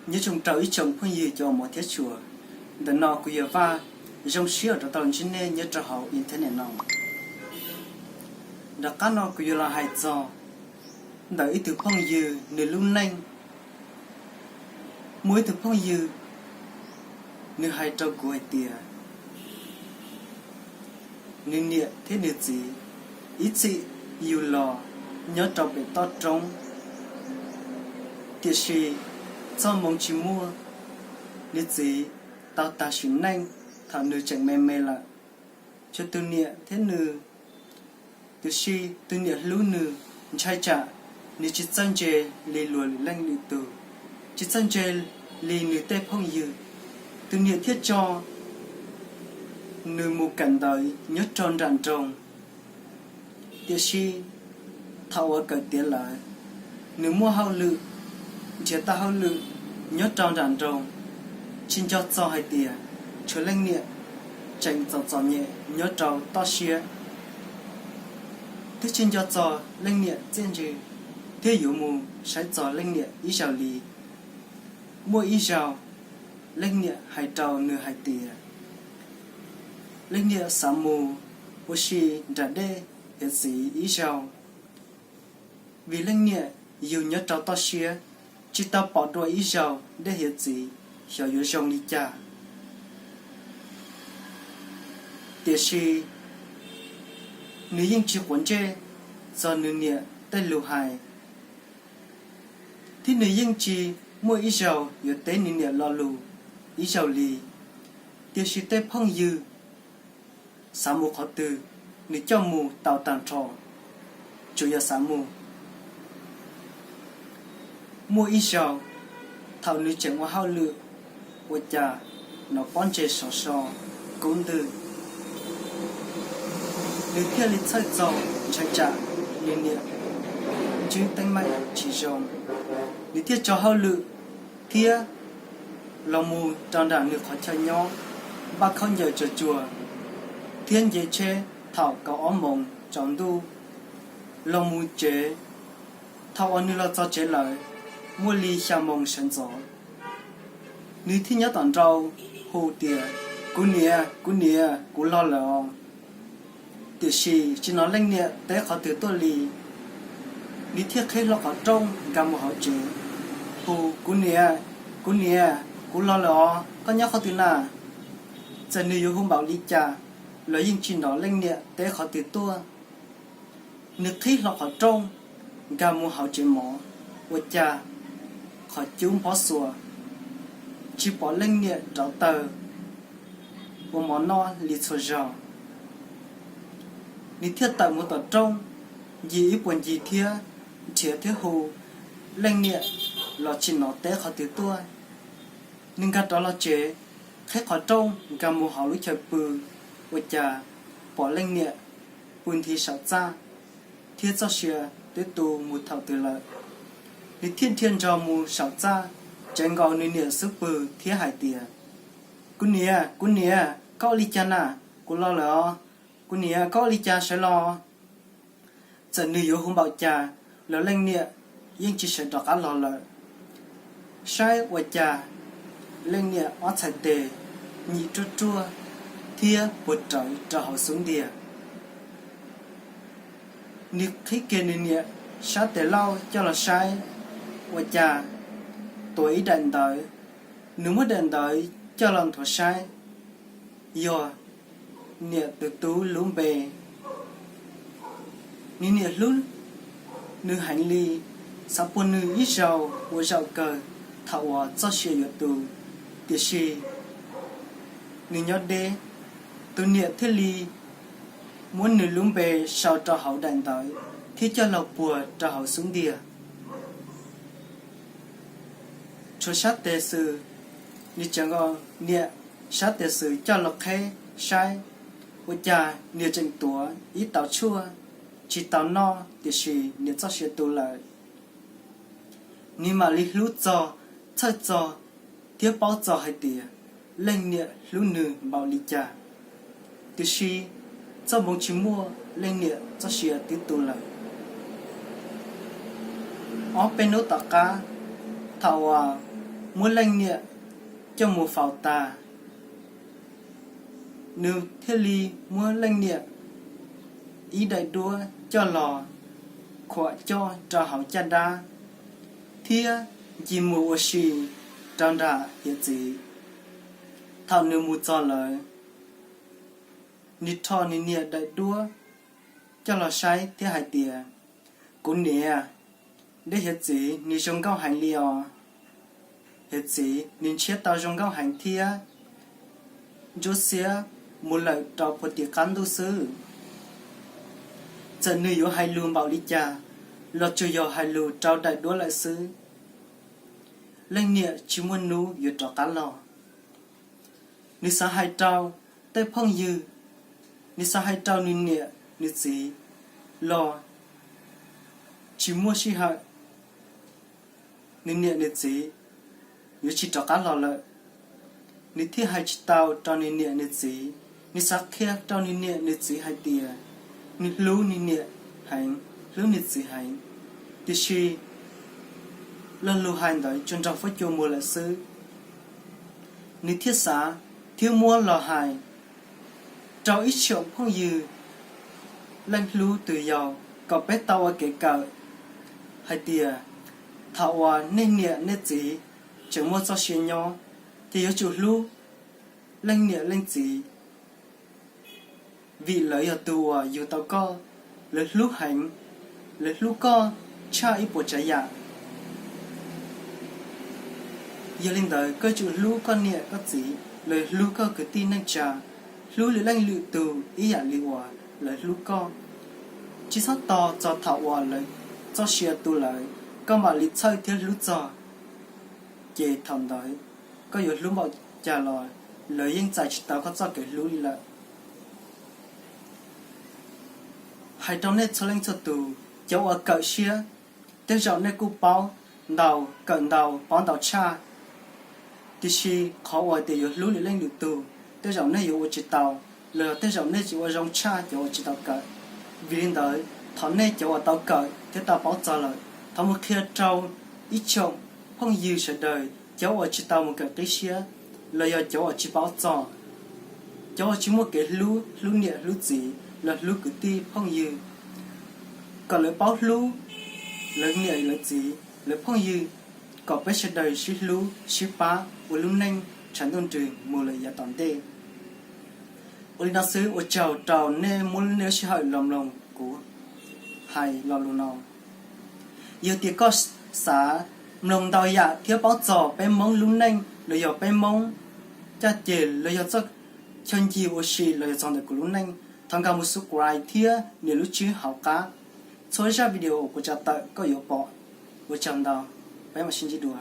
Nyob zoo rau ib tsoom phooj ywg cov uas hmov thiab tshua. Ntawm no kuv yog Vaj, zoo siab rov tau ntsib nej nyob rau hauv internet no. Nram qab no kuv yuav los hais txog ntawm ib tug phooj ywg nws lub neej. Muaj ib tug phooj ywg, nws hais rau kuv hais tias nws niam thiab nws txiv ib txhij yug los nyob rau pem toj roob, tiam sis txoj hmoo tsis muaj, nws txiv tau tag sim neej thaum nws tseem me me lawm. Tshuav tus niam thiab nws, tiam sis tus niam hlub nws, ntshai tsam nws tsis txawj ntse li luag lwm leej lwm tus, tsis txawj ntse li nws tej phooj ywg. Tus niam thiaj tso nws mus kawm ntawv nyob rau nram nroog. Tiam sis thaum uas kawm tiav lawm, nws muaj hauj lwm, nrhiav tau hauj lwm nyob rau nram nroog, tsis nco txog hais tias tshuav leej niam tseem txom txom nyem nyob rau toj siab. Twb tsis nco txog leej niam txiaj ntsig thiab yuav mus saib txog leej niam ib zaug li. Muaj ib zaug, leej niam hais rau nws hais tias leej niam xav mus ua si nram dej hiav txwv ib zaug, vim leej niam yug nyob rau toj siab, tsis tau pom dua ib zaug dej hiav txwv xyov yuav zoo li cas. Tiam sis nws yeej tsis quav ntsej txog nws niam tej lus hais, thiab nws yeej tsis muaj ib zaug yuav teb nws niam lo lus ib zaug li. Tiam sis tej phooj ywg xav mus qhov twg, nws coj mus tau tag nrho, tsuas yog xav mus. Muaj ib zaug, thaum nws tseem ua hauj lwm, ua cas hnov pob ntseg sov so kub ntwg, nws thiaj li txhawj txog ntshai tsam nws niam ntswb teeb meem tsis zoo. Nws thiaj tso hauj lwm thiab los mus rau nram nws qhov chaw nyob, npaj khaub ncaws tsuag tsuag thiab nce tsheb thaum kaum ob moos tsaus ntuj los mus tsev. Thaum uas nws los txog tsev lawm, muaj li xya moos sawv ntxov, nws thiaj nyob tom nraud hu tias, Kuv niam, kuv niam, kuv los lawm os. Tiam sis tsis hnov leej niam teb qhov twg tuaj li. Nws thiaj qhib hlo qhov rooj nkag mus hauv tsev, hu, Kuv niam, kuv niam, kuv los lawm os, koj nyob qhov twg na? Txawm nws yuav hu npaum li cas los yeej tsis hnov leej niam teb qhov twg tuaj. Nws qhib hlo qhov rooj nkag mus hauv tsev mov, ua cas qhov cub nphob xuas, tsis pom leej niam rauv taws ua mov noj li txhua zaus. Nws thiaj tawm mus tom rooj ncig ib puag ncig thiab nrhiav thiab hu leej niam los tsis hnov teb qhov twg tuaj. Nws nkag rov los tsev, qhib qhov rooj nkag mus hauv lub chaw pw, ua cas pom leej niam pw nthi saum txaj thiab txoj sia twb tu mus thaum twg lawm. Nws thiaj dhia nrog mus saum txaj, cev nkaus nws niam xub pwg thiab hais tias, Kuv niam, kuv niam, koj ua li cas na? Kuv los lawm os. Kuv niam, koj ua li cas, sawv los. Txawm nws yuav hu npaum cas los leej niam yeej tsis sawv rov qab los lawm. Saib ua cas leej niam ob txhais tes nyim ruaj ruaj thiab puag rawv rau hauv xub ntiag. Nws qhib kiag nws niam sab tes laug coj los saib, ua cas tuav ib daim ntawv. Nws muab daim ntawv coj los nthuav saib, yog niam tus tub lub npe. Nws niam hlub nws heev li, xav puag nws ib zaug ua zaum kawg thaum uas txoj sia yuav tu, tiam sis nws nyob deb. Tus niam thiaj li muab nws lub npe sau rau hauv daim ntawv thiab coj los puag rau hauv xub ntiag. Tshuav sab tes xwb, nws tseem nkaus niam sab tes xwb coj los qheb saib, ua cas niam tseem tuav ib tauv tshuaj tsis tau noj, tiam sis niam txoj sia tu lawm. Nws mam li hlub txog, txhawj txog thiab paub txog hais tias leej niam hlub nws npaum li cas. Tiam sis txoj hmoo tsis muaj, leej niam txoj sia twb tu lawm. Ob peb hnub tom qab, thaum uas muab leej niam coj mus faus tas, nws thiaj li muab leej niam ib daim duab coj los khuam coj rau hauv caj dab thiab ncig mus ua si rau nram hiav txwv. Thaum nws mus txog lawm, nws rho nws niam daim duab coj los saib thiab hais tias, Kuv niam, dej hiav txwv nws zoo nkauj heev li os. Hiav txwv nws ntshiab tau zoo nkauj heev thiab ntsuab xiab mus lawm rau puag tim qab ntuj xwb. Txawm nws yuav hais lus npaum li cas los tsuas yog hais lus rau daim duab lawm xwb. Leej niam tsis muaj hnub yuav rov qab los. Nws xav hais rau tej phooj ywg, nws xav hais rau nws niam nws txiv los tsis muaj sij hawm. Nws niam nws txiv yuav tsis rov qab los lawm. Nws thiaj hais tsis tau rau nws niam nws txiv. Nws xav qhia rau nws niam nws txiv hais tias nws hlub nws niam heev, hlub nws txiv heev, tiam sis lo lus hais ntawd tsuas nrog fuab cua muag lawm xwb. Nws thiaj xav thiab muab los hais rau ib tsoom phooj ywg leej hlub tus yau kom peb tau ua kev kawm hais tias thaum uas nej niam nej txiv tseem muaj txoj sia nyob, ces yuav tsum hlub leej niam leej txiv, vim lawv yog tus uas yug tau koj, lawv hlub heev, lawv hlub koj tshaj ib puas tsav yam. Yog li ntawd koj yuav tsum hlub koj niam koj txiv, lawv hlub koj kwv tij neej tsa, hlub lwm leej lwm tus ib yam li uas lawv hlub koj. Tsis txhob tos txog thaum uas lawv txoj sia tu lawm koj mam li txhawj thiab hlub txog, ces thaum ntawd koj yuav hlub npaum cas los lawv yeej txais tsis tau koj txoj kev hlub li lawm. Hais rau nej txhua leej txhua tus, cov uas kawm siab, tej zaum nej kuj paub ntau, kawm ntau, paub ntau tshaj, tiam sis qhov uas tias yuav hlub lwm leej lwm tus, tej zaum nej yuav ua tsis tau, los yog tej zaum nej tsis ua zoo tshaj cov uas tsis tau kawm. Vim li ntawd, thov nej cov uas tau kawm thiab tau paub txog lawm, thov mus qhia rau ib tsoom phooj ywg sawv daws, cov uas tsis tau mus kawm qib siab, los yog cov uas tsis paub txog, cov uas tsis muaj kev hlub, hlub niam hlub txiv los hlub kwv tij phooj ywg, kom lawv paub hlub lawv niam lawv txiv lawv phooj ywg, kom peb sawv daws sib hlub sib pab ua lub neej tshav ntuj nrwg mus lawm yav tom ntej. Ua li no xwb, ua tsaug rau nej muab nej lub sij hawm los mloog kuv hais lo lus no. Yog tias koj xav mloog ntau yam thiab paub txog peb Hmoob lub neej los yog peb Hmoob caj ces los yog txoj chaw ncig ua si los yog txog ntawm kuv lub neej, thov nkag mus subscribe thiab nias lub tswb hauv qab. Txhua zaj video kuv tso tawm koj yuav pom. Ua tsaug ntau, peb mam sib ntsib dua.